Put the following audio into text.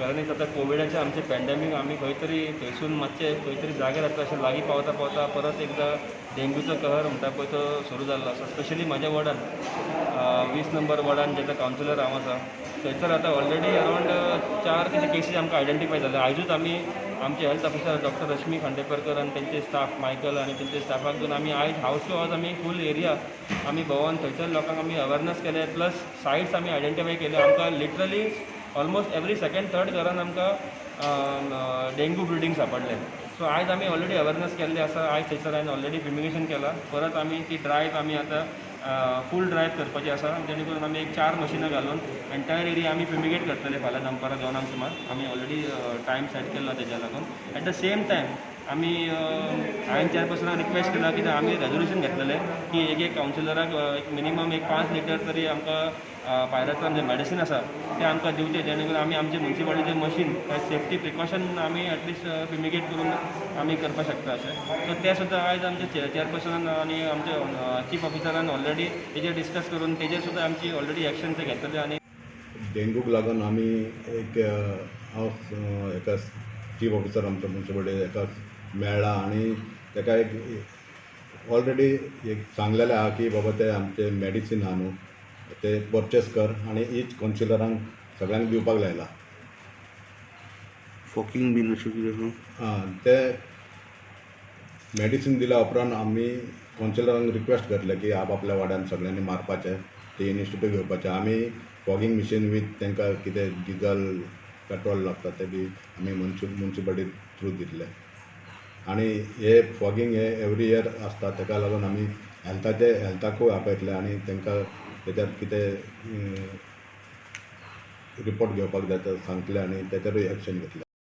खऱ्यांनीच आतां कोविडाचे आमचे पॅन्डेमीक आमी खंय तरी थंयसून मातशे खंय तरी जाग्यार जाता अशें लागीं पावता पावता परत एकदां डेंग्यूचो कहर म्हणटा पळय तो सुरू जाल्लो आसा. स्पेशली म्हाज्या वॉर्डान 20 नंबर वॉर्डान जेचा कावन्सिलर हांव आसा, थंयसर आतां ऑलरेडी अरावंड 4 तशे केसीस आमकां आयडेंटिफाय जाले. आयजूच आमी आमचे हेल्थ ऑफिसर डॉक्टर रश्मी खांडेपारकर आनी तेंचे स्टाफ मायकल आनी तेंचे स्टाफाक घेवन आमी आयज हावस टू हावस आमी फूल एरिया आमी भोंवन थंयसर लोकांक आमी अवेरनस केले, प्लस सायट्स आमी आयडेंटिफाय केले. आमकां literally almost every second third घरान आमकां डेंग्यू ब्रिडींग सांपडलें. सो आयज आमी ऑलरेडी अवेरनस केल्ले आसा. आयज थंयसर हांवें ऑलरेडी फ्युमिगेशन केलां. परत आमी ती ड्रायव आमी आतां फूल ड्रायव करपाची आसा, जेणे करून आमी एक 4 मशिनां घालून एंटायर एरिया आमी फ्युमिगेट करतले फाल्यां दनपारां 2 सुमार. आमी ऑलरेडी टायम सेट केल्लो तेज्या लागून. एट the same time आमी हांवें चेअरपर्सनाक रिक्वेस्ट केला कित्याक आमी रेजोल्युशन घेतलेलें की एक एक कावन्सिलराक एक मिनिमम एक 5 लिटर तरी आमकां पायरेथ्रम जें मेडिसीन आसा तें आमकां दिवचें, जेणे करून आमी आमचे मुन्सिपालिटीचें मशीन सेफ्टी प्रिकॉशन आमी एटलिस्ट फ्युमिगेट करून आमी करपाक शकता अशें. सो तें सुद्दां आयज आमच्या चेअरपर्सनान आनी आमच्या चीफ ऑफिसरान ऑलरेडी तेजेर डिस्कस करून तेजेर सुद्दां आमची ऑलरेडी एक्शन ते घेतले. आनी डेंगूक लागून आमी एक हांव एका चीफ ऑफिसर आमचो मुन्सिपालिटी एका मेळ्ळा आनी ताका एक ऑलरेडी एक सांगलेलें आहा की बाबा ते आमचे मेडिसीन आहा न्हू ते परचेस कर आनी ईच कावन्सिलरांक सगळ्यांक दिवपाक लायला. फॉगिंग बीन अशें कितें आहा? आं, ते मेडिसीन दिल्या उपरांत आमी कावन्सिलरांक रिक्वेस्ट करले की आपआपल्या वाड्यान सगळ्यांनी मारपाचें, ते इनिशिएटीव घेवपाचें. आमी फॉगिंग मशीन वीथ तांकां कितें डिजल पेट्रोल लागता ते बी आमी मुन्सिपालिटी थ्रू दितले. आनी हे फॉगिंग हे एवरी इयर आसता, ताका लागून आमी हेल्थाकूय आपयतले आनी तांकां तेच्यार कितें रिपोर्ट घेवपाक जाय ते सांगतले आनी तेचेरूय एक्शन घेतले.